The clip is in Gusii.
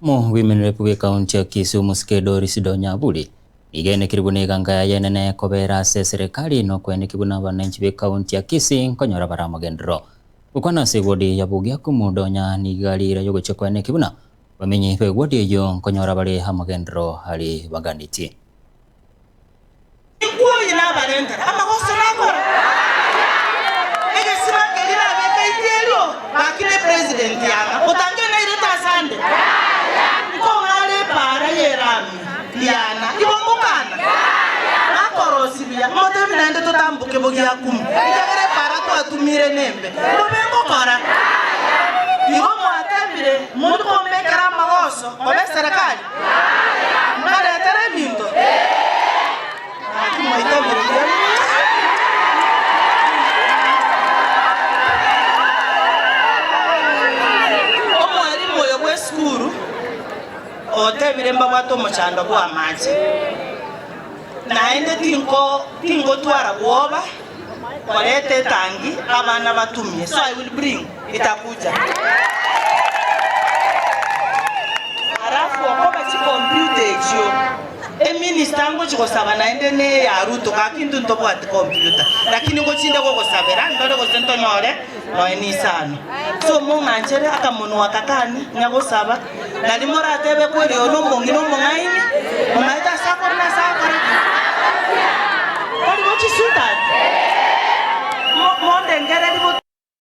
Omobwemenereku bw'ekaunti ya Kisii omosike Doris Donya Aburi nigo enekire buna eganga yaye enene ekobera ase eserekari nokweneki buna abananchi b'ekaunti ya Kisii nkonyora bare amagenderero. Gokwana ase ewodi ya Bogiakumu Donya nigo arire ayogochia kweneki buna abamenyi b'ewodi eyio nkonyora bare amagenderero aria baganetie. Inkwoyie nabarentere amagoso nakore egesima keria nabeka itiario gaki ne president yanga otange nairete asande nkong'ara epaara y'erami riana igo ngokana nakorosia buya motebi naende totamboke bogiakumu ekiagera epaara twatumire nembe mbobe ngokora igo mwatebire monto kombekera amagoso koba eserekari Mbaretere ebinto? Gaki mwaitabire buya mono. Omwalimu oyo bw'esukuru otebire mbabwate omochando bw'amache, naende tinko tingotwara bwoba koreta etangi abana batumie, so I will bring itakuja. Alafu okoba chicomputer echio eminister ngochi gosaba naende ne eya Ruto gaki intwe ntobwati computer lakini ngochinde gogosabera ndore gose ntonyore noe nisano. So mong'anchere akamonwa aka kane nyagosaba nari moratebe kweri oyo nomong'ina omong'aini omaete ase akore na ase agokora ki? Tari gochisuta ati? Mo mondengereri bo.